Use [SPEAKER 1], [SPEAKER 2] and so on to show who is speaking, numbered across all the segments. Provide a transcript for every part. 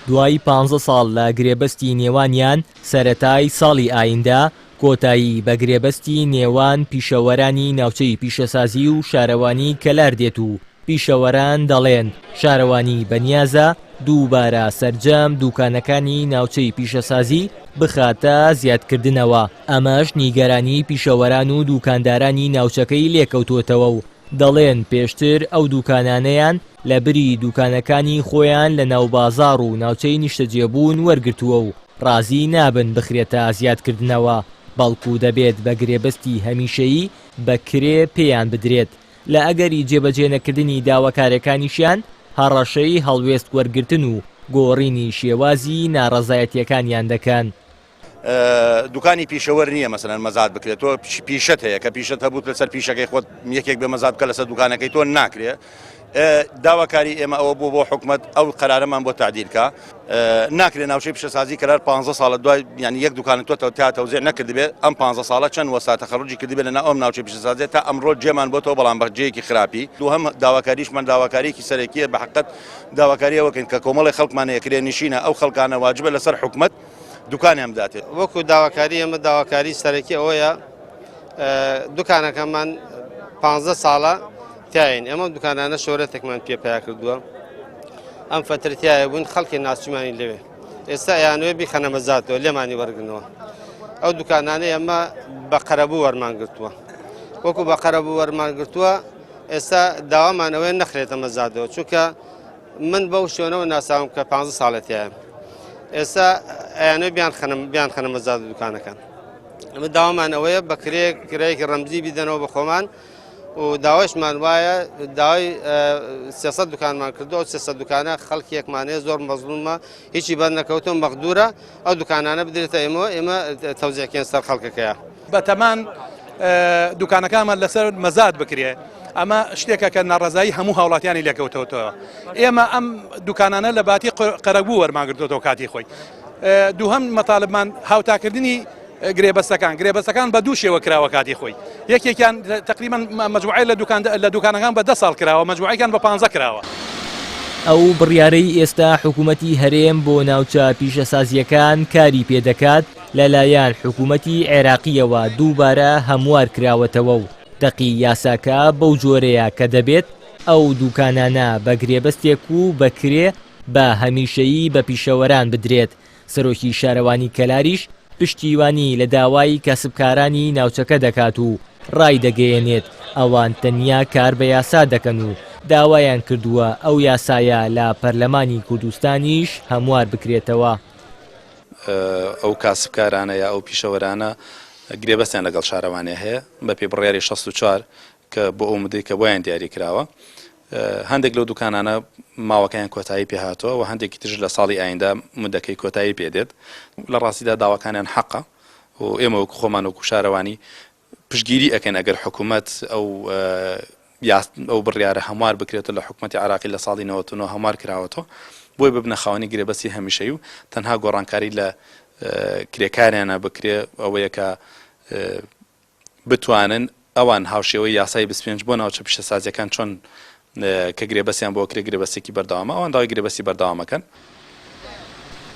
[SPEAKER 1] دوای پانزە ساڵ لە گرێبەستی نێوانیان، سەرەتای ساڵی ئایندە کۆتایی بە گرێبەستی نێوان پیشەوەرانی ناوچەی پیشەسازی و شارەوانی کەلار دێت و پیشەوەران دەڵێن شارەوانی بەنیازە دووبارە سەرجەم دوکانەکانی ناوچەی پیشەسازی بخاتە زیادکردنەوە، ئەمەش نیگەرانی پیشەوەران و دوکاندارانی ناوچەکەی لێکەوتووەتەوە و دەڵێن پێشتر ئەو دوکانانەیان لە بری دوکانەکانی خۆیان لە ناوبازاڕ و ناوچەی نیشتەجێبوون وەرگرتووە و ڕازی نابن بخرێتە زیادکردنەوە، بەڵکو دەبێت بە گرێبەستی هەمیشەیی بە کرێ پێیان بدرێت، لە ئەگەری جێبەجێنەکردنی داواکارێکانیشیان هەڕەشەی هەڵوێست وەرگرتن و گۆڕینی شێوازی ناڕەزایەتییەکانیان دەکەن.
[SPEAKER 2] دوکانی پیشەوەر نییە مەسەلەن مەزاد بکرێت تۆ پیشەت هەیە کە پیشەت هەبوو لەسەر پیشەکەی خۆت یەکێک بێ مەزاد بکە لەسەر دوکانەکەی تۆ ناکرێ داواکاری ئێمە ئەوە بوو بۆ حکومت ئەو قەرارەمان بۆ تعدیلکە ناکرێ ناوچەی پیشەسازی کەلار 15 ساڵە دوای یعنی یەک دوکان تۆ تا تەوزیع نەکردبێ ئەم 15 ساڵە چەند وەستا تەخەڕوجی کردبێ لەنا ئەم ناوچەی پیشەسازیە تا ئەمڕۆ جێمان بۆتەوە بەڵام بە جێیەکی خراپی دووهەم داواکاریشمان داواکاریکی سەرەکیە بە حقت داواکاری ئەوەکەین کە کۆمەڵی خەڵکمان هەیە کرێنشینە ئەو خەڵکانە واجبە لەسەر حکومت دوکانیان بداتێ.
[SPEAKER 3] وەکو داواکاری ئێمە داواکاری سەرەکی ئەوەیە دوکانەکەمان پ ساڵە تیاین ئێمە دوکانانە شۆرەتێکمان پێ پیا کردووە ئەم فترتیایە بوون خەڵکی ناسیمانی لەوێ ئێستا یانوێ بیخەنە مەزاتەوە لێمانی وەرگنەوە ئەو دوکانانە ئێمە بە قەرەبوو وەرمان گرتووە وەکو بە قەرەبوو وەرمان گرتووە ئێستا داوامان ئەوەیە نەخرێتە مەزادەوە چونکە من بەو شوێنەوە ناساوم کە پ ساڵە تایە ئێستا ئەیانە بیان خەنم بیان خەنە مەزاد دوکانەکان ئەمە داوامان ئەوەیە بە کرێ کرایەکی ڕەمزی بیدەنەوە بە خۆمان و داوایشمان وایە داوای سێسە دوکانمان کردو ئەو سێسە دوکانە خەڵکیەکمانەیە زۆر مەزلومە هیچی بەر نەکەوتۆ مەغدورە ئەو دوکانانە بدرێتە ئێمەوە ئێمە تەوزیعکەین سەر خەڵکەکەیە.
[SPEAKER 4] بەتەمان دوکانەکانمان لەسەر مەزاد بکرێ ئەمە شتێکە کە ناڕەزایی هەموو هاوڵاتیانی لێکەوتەوەتەوە ئێمە ئەم دوکانانە لە باتی قەرەبوو وەرمانگرتوەوە کاتی خۆی دووهەم مەتالبمان هاوتاکردنی گرێبەستەکان گرێبەستەکان بە دوو شێوە کراوە کاتی خۆی یەکێکیان تقریبا مجموعەی لە دوکان لە دوکانەکان بە دە ساڵ کراوە مجموعەکان بە پانزە کراوە.
[SPEAKER 1] ئەو بڕیارەی ئێستا حکومەتی هەرێم بۆ ناوچە پیشەسازییەکان کاری پێدەکات لەلایەن حکومەتی عێراقییەوە دووبارە هەموار کراوەتەوە و دەقی یاساکە بەو جۆرەیە کە دەبێت ئەو دوکانانە بە گرێبەستێک و بە کرێ بە هەمیشەیی بە پیشەوەران بدرێت سەرۆکی شارەوانی کەلاریش پشتیوانی لە داوای کاسبکارانی ناوچەکە دەکات و ڕایدەگەیەنێت، ئەوان تەنیا کار بە یاسا دەکەن و داوایان کردووە ئەو یاسایە لە پەرلەمانی کوردستانیش هەموار بکرێتەوە.
[SPEAKER 5] ئەو کاسبکارانە یا ئەو پیشەوەرانە گرێبەستیان لەگەڵ شارەوانیە هەیە بەپێی بڕیاری 64 کە بۆ ئەو مدەی کە بۆیان دیاری کراوە هەندێک لەو دوکانانە ماوەکەیان کۆتایی پێهاتووە و هەندێکی ترش لە ساڵی ئایندە مدەکەی کۆتایی پێدێت لە ڕاستیدا داواکانیان حەقە و ئێمە وەکو خۆمان وەکو شارەوانی پشتگیری ئەکەین ئەگەر حکوومەت ئەو ئەو بڕیارە هەموار بکرێتەوە لە حکوومەتی عراقی لە ساڵی 99 هەموار کراوەتەوە بۆی ببنە خاوەنی گرێبەستی هەمیشەی و تەنها گۆڕانکاری لە کرێکاریانە بکرێ ئەوەیە کە بتوانن ئەوان هاوشێوەی یاسای 25 بۆ ناوچە پیشەسازیەکان چۆن کە گرێبەستیان بۆ کرێ گرێبەستێکی بەردەوامە ئەوان داوای گرێبەستی بەردەوامەکەن.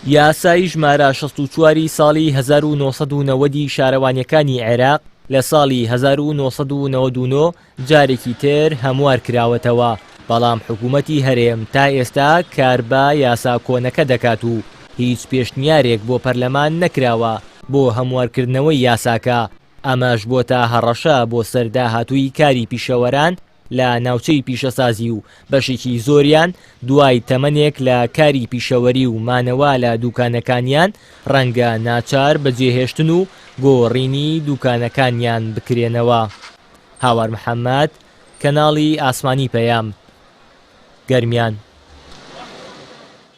[SPEAKER 1] یاسای ژمارە 64 ی ساڵی 1990 ی شارەوانیەکانی عێراق لە ساڵی 1999 جارێکی تر هەموار کراوەتەوە، بەڵام حکومەتی هەرێم تا ئێستا کار بە یاسا کۆنەکە دەکات و هیچ پێشنیارێک بۆ پەرلەمان نەکراوە بۆ هەموارکردنەوەی یاساکە، ئەمەش بۆتە هەڕەشە بۆ سەر داهاتووی کاری پیشەوەران لە ناوچەی پیشەسازی و بەشێکی زۆریان دوای تەمەنێک لە کاری پیشەوەری و مانەوە لە دوکانەکانیان ڕەنگە ناچار بە جێهێشتن و گۆڕینی دوکانەکانیان بکرێنەوە. هاوار محەمەد، کەناڵی ئاسمانی پەیام، گەرمیان.